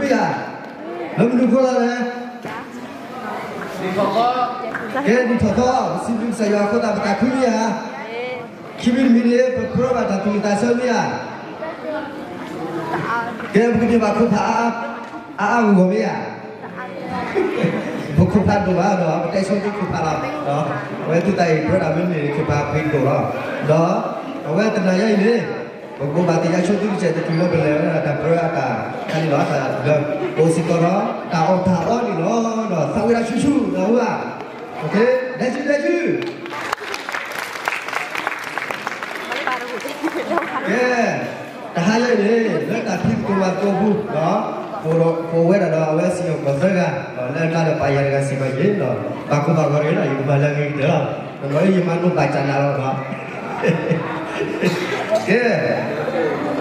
မ့ၢ်ဧါ, လၢမနုၤအဃိလဲၣ်, ကဲ ဒ်ထီၣ်သီ စံးဘျုးကစၢ်ယွၤအဃိသတး ပသးခုမ့ၢ်ဧါ, ခံမံၤတမံၤန့ၣ် ပကြၢးဘၣ်တၢ်သူၣ်ဝံၣ်သးဆၢမ့ၢ်ဧါ, ကဲ ပကန့ၢ်ဘၣ်ခိၣ်ဖးအါအါဂီၢ်ဂီၢ်မ့ၢ်ဧါ ပခိၣ်ဖးဒိၣ်ဘၣ်ဒီး ပတဲဆိသုခိၣ်ဖးလီၤ, အဝဲသုသးအံၤ ကြၢးဒၣ်မ့ၢ်န့ၣ် ခိၣ်ဖးဖးဒိၣ်လီၤ, ဒီးအဝဲတနၤညါအံၤန့ၣ် ပကဘၣ်သ့ၣ်ညါဆိသုကစဲးတတုၤလၢပလဲၤဝဲဒၣ်တၢ်ကြၢးအတၢ်ခါန့ၣ်လီၤ, တၢ်လၢအိၣ်စ့ၢ်ကီးဒီး တၢ်အီၣ်တၢ်အီန့ၣ်လီၤ, ဒီးသးဝံၣ်တၢ်ဆူၣ်ဆူၣ်ဒီးဝဲ, ဒဲဆူၣ်ဒဲဆူၣ် ကဲ, တဟါယဲအံၤန့ၣ် လၢတၢ်ဖံးသကိးမၤသကိးအပူၤဒီး ပဝဲဒၣ်ဒီးအဝဲစံၣ်ညီၣ်ကွီၢ်သၢဂၤဒီး လၢအကျါဒီးပာ်ယၤတဂၤစ့ၢ်ကီးယဲဒီး ဘၣ်ကိၢ်ဘၣ်ဂီၤတဂ့ၤဒီး ယကမၤလၢအဂ့ၤကတၢၢ်လီၤ, တနီၤလၢယမၤလိဘၣ်ကၢ်နၤလီၤဒီး ကဲ,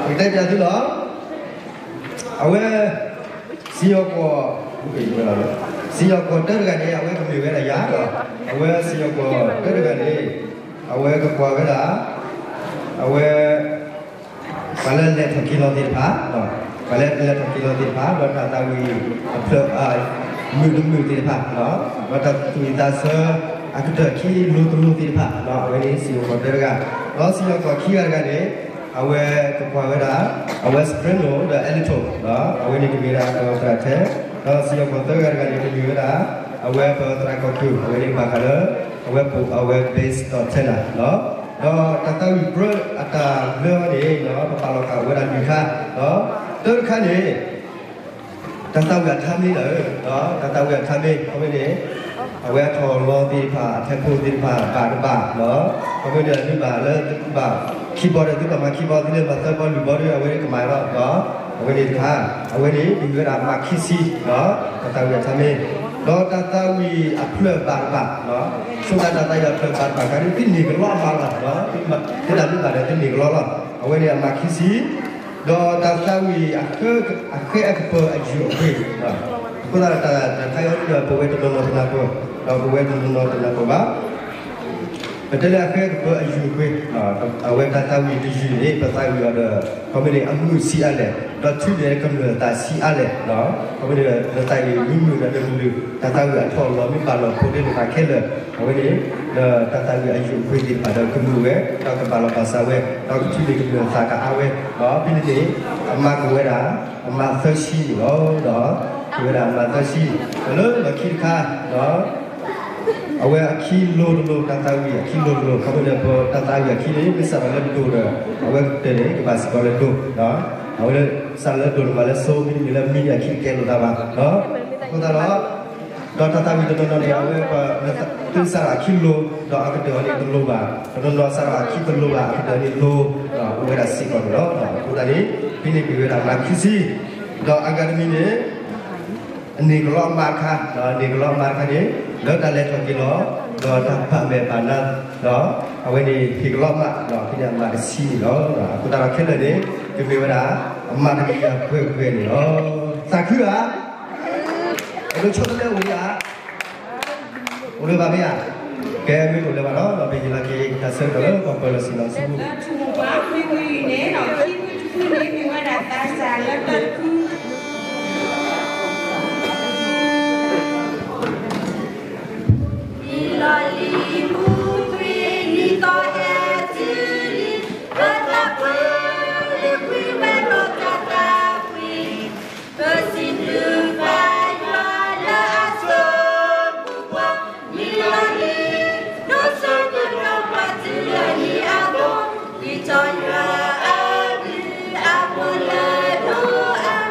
ပကတဲပၠးသုလီၤ, အဝဲ စံၣ်ညီၣ်ကွီၢ်, စံၣ်ညီၣ်ကွီၢ်တၢတဂၤန့ၣ် အဝဲကမ့ၢ်ဝဲဒၣ်ယၤဒီး အဝဲစံၣ်ညီၣ်ကွီၢ်တၢတဂၤန့ၣ် အဝဲကကွၢ်ဝဲဒၣ်, အဝဲ ပှၤလၢလဲၤထီၣ်က့ၤလီၤသ့ၣ်တဖၣ်, ပှၤလၢလဲၤထီၣ်က့ၤလီၤသ့ၣ်တဖၣ် ဒီးတၢ်သးဝံၣ်အဖျၢၣ် မုာ်တမုာ်သ့ၣ်တဖၣ်, ဒီးတၢ်သူၣ်ဝံၣ်သးဆၢ အကတၢၢ်ခံလိၤတလိၤသ့ၣ်တဖၣ်, အဝဲန့ၣ်စံၣ်ညီၣ်ကွီၢ်တၢတဂၤ, ဒီးစံၣ်ညီၣ်ကွီၢ်ခံဂၤတဂၤန့ၣ် အဝဲကကွၢ်ဝဲဒၣ် အဝဲ soprano ဒီး alto, အဝဲန့ၣ်ကမ့ၢ်ဝဲဒၣ်ပသရၣ်ထဲ, ဒီးစံၣ်ညီၣ်ကွီၢ်သၢဂၤတဂၤန့ၣ် ကမ့ၢ်ဝဲဒၣ် အဝဲပသရၣ်ကီၢ်သူ, အဝဲန့ၣ်ဘၣ်ဃးလၢ အဝဲပိာ်အဝဲ bass ဒီး tenor လီၤ, ဒီးတၢ်သးဝံၣ်ပြၢအတၢ်ဘျၢအီၤန့ၣ် ပပာ်လီၤဃာ်ဝဲဒၣ်လွံၢ်ခါ, ဒီးတၢတခါန့ၣ် တၢ်သးဝံၣ်အထါမ့ၢ်လီၤ, တၢ်သးဝံၣ်အထါမ့ၢ် ခီမ့ၢ်န့ၣ် အဝဲအထီၣ်လီၤသ့ၣ်တဖၣ် အထဲးဖိသ့ၣ်တဖၣ် ဘၣ်တဘၣ်လီၤ, ခီမ့ၢ်န့ၣ် သုဘၣ်လၢသုဘၣ် keyboard ဒီး သုဘၣ်မၤ keyboard သုလၢမၤသၢဘီလွံၢ်ဘီဒီး အဝဲန့ၣ်ကမၤလီၤ, အဝဲန့ၣ်တခါ, အဝဲန့ၣ် ပမ့ၢ်ဝဲဒၣ်မၤခံဆံ, တၢ်သးဝံၣ်အထါမ့ၢ်, ဒီးတၢ်သးဝံၣ်အဖျၢၣ်ဘၣ်တဘၣ်, ဆိကမိၣ်တၢ်သးဝံၣ်အဖျၢၣ်ဘၣ်တဘၣ်ခါန့ၣ် သုန့ၢ်ကလီအမါလီၤ, သုတၢ်မ့ၢ်ဘၣ်ဒီးသုန့ၢ်ကလီလီၤ, အဝဲန့ၣ်အမၤခံဆံ ဒီးတၢ်သးဝံၣ်အဃဲအကပၢၤအယုၢ်အပှ့ၤ, အဃိသတးဒီးတၢ်ခါအံၤန့ၣ်ဒီး ပဝဲတနီၤနီၤတနၢ်ပၢၢ်, ဒီးပဝဲတနီၤနီၤတနၢ်ပၢၢ်ဘၣ်, ပတဲလၢအဃဲကပၢၤအယုၢ်အပှ့ၤ, အဝဲတၢ်သးဝံၣ်တယုၢ်န့ၣ် ပသးဝံၣ်အီၤဒီး ခီမ့ၢ်န့ၣ် အမုာ်ဆံးအါလဲၣ်, ဒီးထုးန့ၢ်ကမျၢၢ်သးဆံးအါလဲၣ်, ခီမ့ၢ်န့ၣ် နသးဝံၣ်မုာ်မုာ်ဒီးနကလုၢ် တၢ်သးဝံၣ်အထီၣ်လီၤမ့ၢ်ဘၣ်လီၤဖိသ့ၣ်တဖၣ်ခဲလၢာ်, အဝဲန့ၣ် ဒီးတၢ်သးဝံၣ်အယုၢ်အပှ့ၤသ့ၣ်တဖၣ်ဒီးကမုာ်ဝဲ, ဒီးကဘၣ်လီၤဘၣ်စးဝဲ, ဒီးကထုးန့ၢ်ကမျၢၢ်သးကအါဝဲ, ဒီးဖဲန့ၣ်န့ၣ် အမၤက့ၤဝဲဒၣ် အမၤသၢဆံန့ၣ်လီၤ, ဒီးက့ၤဝဲဒၣ်အမၤသၢဆံ, ဒီးလၢလီၢ်ခံတခါ, အဝဲအခံလိၤတလိၤ တၢ်သးဝံၣ်အခံလိၤတလိၤ ခီဖျိလၢပတၢ်သးဝံၣ်အခံန့ၣ် မ့ၢ်စးထီၣ်လၢဒိၣ်ဒီး အဝဲကတၢၢ်န့ၣ် ကဘၣ်စ့ၢ်ကီးလၢဒိၣ်, အဝဲလၢစးထီၣ်လၢဒိၣ်န့ၣ် မ့ၢ်လၢစိ မ့တမ့ၢ်လၢမံန့ၣ် အခံတကဲလိာ်သးဘၣ်, အဃိသတးဒီး ဒီးတၢ်သးဝံၣ်တနီၤနီၤန့ၣ် အဝဲပှၤလၢသုစးထီၣ်အခံလိၤ ဒီးအကတၢၢ်အီၤန့ၣ်တလိၤဘၣ်, တနီၤနီၤစးထီၣ်အခံတလိၤဘၣ် အကတၢၢ်အီၤန့ၣ်လိၤ, အိၣ်ဝဲဒၣ်စ့ၢ်ကီးန့ၣ်လီၤ. အဃိသတးန့ၣ် ဖဲန့ၣ်က့ၤဝဲဒၣ်မၤခံဆံ, ဒီးအဂၤတမံၤန့ၣ် အန့ၢ်ကလီအမါတခါ, န့ၢ်ကလီအမါတခါန့ၣ် လၢတၢ်လဲၤထီၣ်က့ၤလီၤ, ဒီးတၢ်ဘၣ်မဲာ်ဘၣ်နါ, ဒီးအဝဲန့ၣ်ဟ့ၣ်ကလီအမါ, ဒီးဖဲန့ၣ်အမၤတဆံန့ၣ်လီၤ. အဃိသတးဒီးခဲလၢာ်န့ၣ် ကမ့ၢ်ဝဲဒၣ် အမၤတကယၤပှဲၤပှဲၤန့ၣ်လီၤ. သးခုဧါ, အဒိဆိတလဲအိၣ်ဧါ, အိၣ်လၢၤဘၣ်မ့ၢ်ဧါ, ကဲမ့ၢ်အိၣ်လၢၤဘၣ်ဒီး ပဟ့ၣ်လီၤက့ၤတၢ်ဆၢကတီၢ်လၢပှၤပၢၤလီၢ်ဆ့ၣ်နီၤဆူ ပှၤမုၢ်ကွံာ်န့ၣ် ခံမုၢ်တဖုန့ၣ် မ့ၢ်ဝဲဒၣ်သးစၢ်လၢတၢ်တဖု လီၤလံၤမူကွံာ် နံၤသီဟဲတုၤလံ, ပသးပှၢ်လၢကွံာ်ဝဲဒီးတၢ်သးကွံာ်, ပစံးဘျုးပၢ်ယွၤလၢအစိကမီၤ, နံၤလီၤလံၤ ဒိၣ်စိကမီၤပှၤတုၤလၢနံၤအသိး, ဒ်သိးယွၤအဘျုးအဖှိၣ်လၢဒိၣ်အါ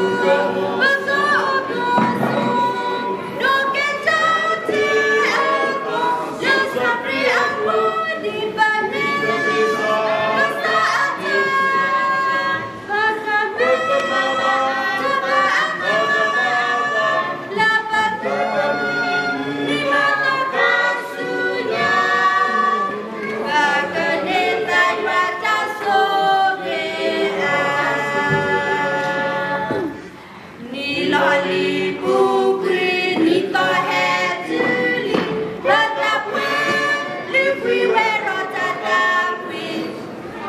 ပကအိၣ်ကဆိး ဒီးက့ၤတၢ်တ့အဂီၢ် လၢစီၤပ့းအဖိဒံးဘၣ်န့ၣ် ကစၢ်အတၢ် ပဃၣ်မုၢ်တဘၣ်အသး လၢပက နံၤမၤသကိးဆူညါ ပကန့ၢ်သးယွၤတၢ်ဆိၣ်ဂ့ၤဧါ. နံၣ်လီၤလံၤပူၤကွံာ် နံၣ်သီဟဲတုၤလံ, ပသးပှဲၤလုၢ်ကွံာ်ဝဲဒီးတၢ်သးကွံ,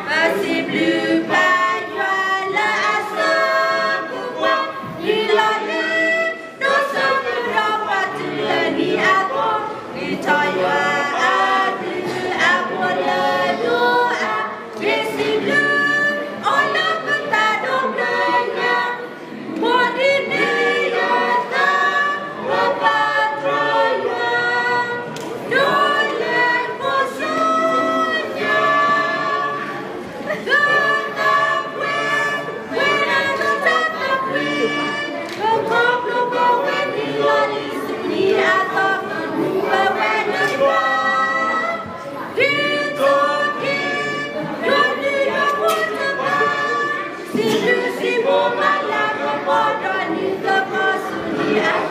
ပစံးဘျုးဘၣ်ယွၤလၢအစၢဖှိၣ်ပှၤ, နံၣ်လီၤလံၤ ဒိၣ်စိကဒီးပှၤတုၤလၢနံၤအဂီၢ်, ဂံၢ်ထီၣ်ယွၤအဘျုးအဖှိၣ်လၢဒိၣ်အါ, ယစံးဘျုးအီၤလၢပသးဒီဖျၢၣ်ညါ, ဘီဒ်န့ၣ်ယသး ပပာ်တြီယွၤ ဒီးလဲၤခီဆူညါ ပသးပှဲၤဝဲဒၣ်တၢ်သးကွံ, ပခီဖျိဘၣ်ဝဲနံၣ်လီၤလံၤဆူနံၤအသီ, ပမူဘၣ်ဝဲလၢယွၤ, ဒ်သိးက့ၤ ယွၤဒုးယွၤဖိတဖၣ်, စံးဘျုးစံးဖှိၣ်မၤလၤကပီၤဒီးနံၤသကိးဆူနံၤအသီ